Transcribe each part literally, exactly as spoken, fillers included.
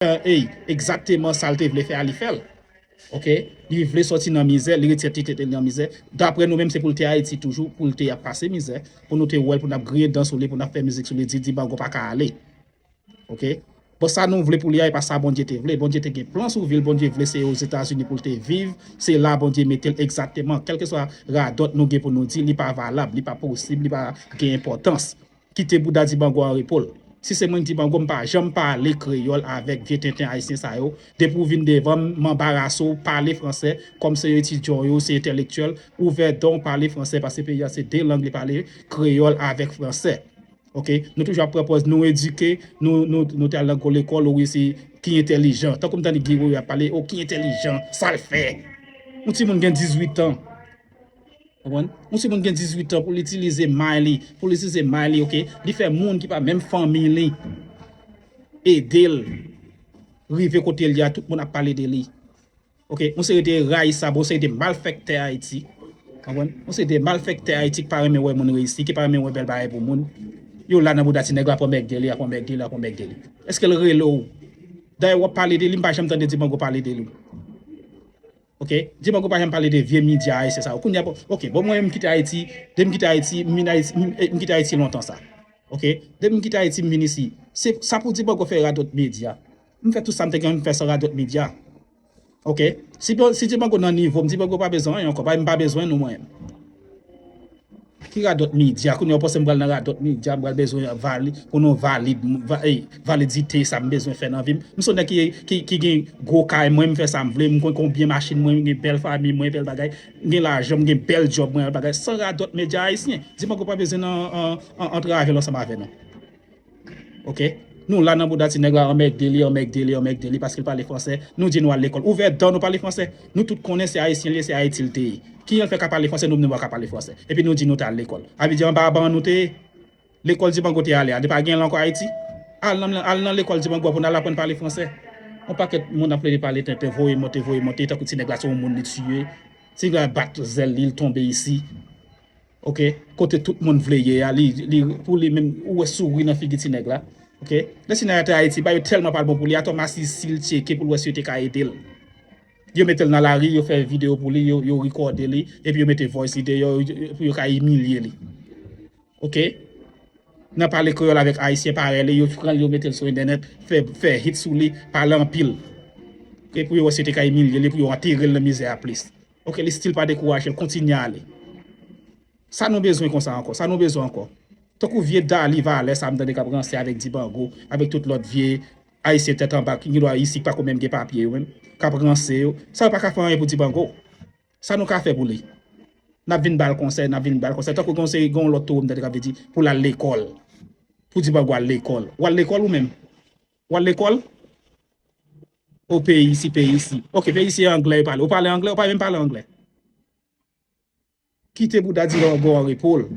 Ey, egzakteman sa l te vle fè a, li fè l. Oke? Li vle sòti nan mizè, li retire tèt li nan mizè. Daprè nou menm, se pou l te Ayiti toujou, pou l te ap pase mizè, pou nou te wè l, pou n ap griyen dan sou li, pou n ap fè mizik sou li, di Dibango pa ka ale. Oke? Bon, sa nou vle pou li a, e pa sa Bondye te vle. Bondye te gen plan sou vi l, Bondye vle se Ozetazini pou l te viv, se la Bondye mete l egzakteman. Kèlkeswa radòt nou gen pou nou di, li pa valab, li pa posib, li pa gen enpòtans. Kite bouda Dibango an repo l. Si se mwen k Dibango, m pa janm pale kreyòl avèk vye tenten ayisyen sa yo. Depi w vin devan m, m anbarase w, pale fransè, kòm se etidyan w ye, se entèlektyèl, ouvè dan w, pale fransè, paske peyi a se de lang li pale, kreyòl avèk fransè. Oke? Nou toujou ap pran pòz, nou edike, nou, nou, nou te al nan gwo lekòl, ou wi se ki entèlijan. Tankou m tande Guy Royer ap pale, o ki entèlijan, sa l fè? Yon timoun gen dizuit an. Konprann? Yon timoun gen dizuit an pou l itilize may li, pou l itilize may li, oke? Li fè moun ki pa menm fanmi li ede l rive kote l ye a, tout moun ap pale de li. Oke? Yon seri de rayisab, yon seri de malfèktè Ayiti. Konprann? Yon seri de malfèktè Ayiti ki pa renmen wè moun reyisi, ki pa renmen wè bèl bagay pou moun. Yo la nan bouda ti nèg la, ap anmègde li, ap anmègde li, ap anmègde li. Èske l rele w? Dayè w ap pale de li, m pa janm tande Dibango pale de li. Oke? Dibango pa janm pale de vye medya ayisyen sa yo. Kounye a, bon, oke, bon, mwen menm m kite Ayiti, depi m kite Ayiti, m vin Ayiti, m, m kite Ayiti lontan sa. Oke? Depi m kite Ayiti, m vin isi. Se sa pou Dibango fè radòt medya. M fè tout sa m te gen pou m fè san radòt medya. Oke? Si, si Dibango nan nivo m, Dibango pa bezwen anyen ankò, pa, m pa bezwen nou mwen menm. Ki radòt medya? Kounye a w panse m pral nan radòt medya, m pral bezwen vali, pou nou valid, m, va, ey, validite sa m bezwen fè nan vi m. M se yon nèg ki, ki, ki gen gwo kay mwen, m fè sa m vle, m gen konbyen machin mwen, m gen bèl fanmi mwen, bèl bagay, m gen lajan, m gen bèl djòb mwen, bèl bagay, san radòt medya ayisyen. Dibango pa bezwen nan, an, an, antrave l ansanm avè nou. Oke? Nou la nan bouda ti nèg la, anmègde li, anmègde li, anmègde li, paske l pale fransè. Nou di nou al lekòl. Ouvè dan nou pale fransè. Nou tout konnen se ayisyen li ye, se Ayiti l te ye. Kijan l fè ka pale fransè, nou menm nou pa ka pale fransè. Epi nou di nou t al lekòl. A vle di anba ban nou te ye? Lekòl Dibango te ale a, li pa gen l ankò Ayiti? Al nan, al nan lekòl Dibango pou n al aprann pale fransè. Yon pakèt moun ap plede pale tenten, voye monte, voye monte, tankou ti nèg la se yon moun li tiye. Ti nèg la bat zèl li, li tonbe isi. Oke? Kote tout moun vle ye a, li, li, pou li menm, ou wè souri nan figi ti nèg la. Oke? Lè ti nèg la te Ayiti, bagay yo tèlman pa t bon pou li, atò masi si l tcheke pou l wè si yo te ka ede l. Yo mete l nan lari, yo fè videyo pou li, yo, yo rekòde li, epi yo mete voice li deyò, yo, yo, pou yo ka imilye li. Oke? Nan pale kreyòl avèk ayisyen parèy li, yo pran l, yo mete l sou entènèt, fè, fè hit sou li, pale anpil. Oke? Pou yo wè si yo te ka imilye li, pou yo antere l nan mizè a plis. Oke? Li still pa dekouraje, l kontinye ale. Sa nou bezwen konsa ankò? Sa nou bezwen ankò? Tankou vye Dali Valè sa m tande k ap ranse avèk Dibango, avèk tout lòt vye ayisyen tèt anba ki gen dwa isi k pako menm gen papye yo menm, k ap ranse yo. Sa yo pa ka fè anyen pou Dibango. Sa nou ka fè pou li? N ap vin ba l konsèy, n ap vin ba l konsèy. Tankou gen yon seri, gen yon lòt toro m tande k ap di pou l al lekòl. Pou Dibango al lekòl. W al lekòl ou menm? W al lekòl? O peyi isi, peyi isi. Oke, peyi isi e anglè yo pale. Ou pale anglè? Ou pa menm pale anglè. Kite bouda Dibango an repo l.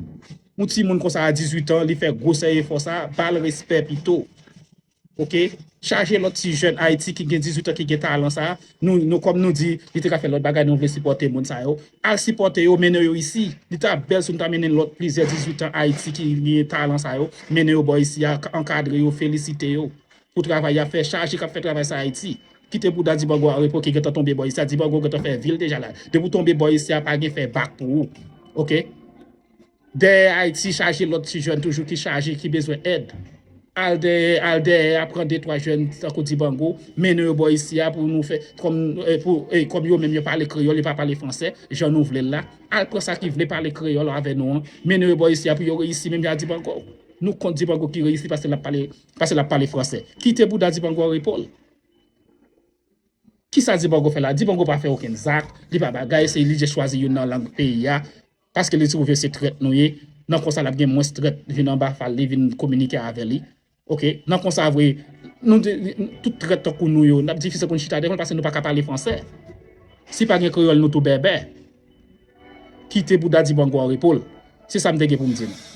Yon timoun konsa a dizuit an, li fè gwosè efò sa, ba l respè pito. Oke? Chaje lòt ti jèn Ayiti ki gen dizuit an, ki gen talan sa. Nou, nou kòm nou di, li te ka fè lòt bagay, nou vle sipòte moun sa yo. Al sipòte yo, mennen yo isi. Li ta bèl si nou ta mennen lòt plizyè dizuit an Ayiti ki gen talan sa yo, mennen yo bò isi a, ankadre yo, felisite yo pou travay y ap fè, chaje k ap fè travay sa Ayiti. Kite bouda Dibango an repo ki gentan tonbe bò isi a. Dibango gentan fè vi l deja la. Depi w tonbe bò isi a, pa gen fè bak pou ou. Oke? Dèyè Ayiti chaje lòt ti jèn toujou ki chaje, ki bezwen èd. Al dèyè, al dèyè a, pran de twa jèn tankou Dibango, mennen yo bò isi a pou nou fè, kòm, eh, pou, eh, kòm yo menm yo pale kreyòl, yo pa pale fransè, jan nou vle l la. Al pran sa ki vle pale kreyòl avè nou an, mennen yo bò isi a pou yo reyisi menm jan a Dibango. Nou kont Dibango ki reyisi paske l ap pale, paske l ap pale fransè. Kite bouda Dibango an repo l. Kisa Dibango fè la? Dibango pa fè okenn zak, li pa bagay, se li jis chwazi youn nan lang peyi a, paske li twouve se trèt nou ye, nan konsa l ap gen mwens trèt vin anba fal li, vin kominike avè li. Oke, nan konsa vre, nou, tout trèt tankou nou yo, n ap difisil pou n chita devan l paske nou pa ka pale fransè. Si pa gen kreyòl, nou tou bèbè. Kite bouda Dibango an repo l. Se sa m te gen pou m di nou.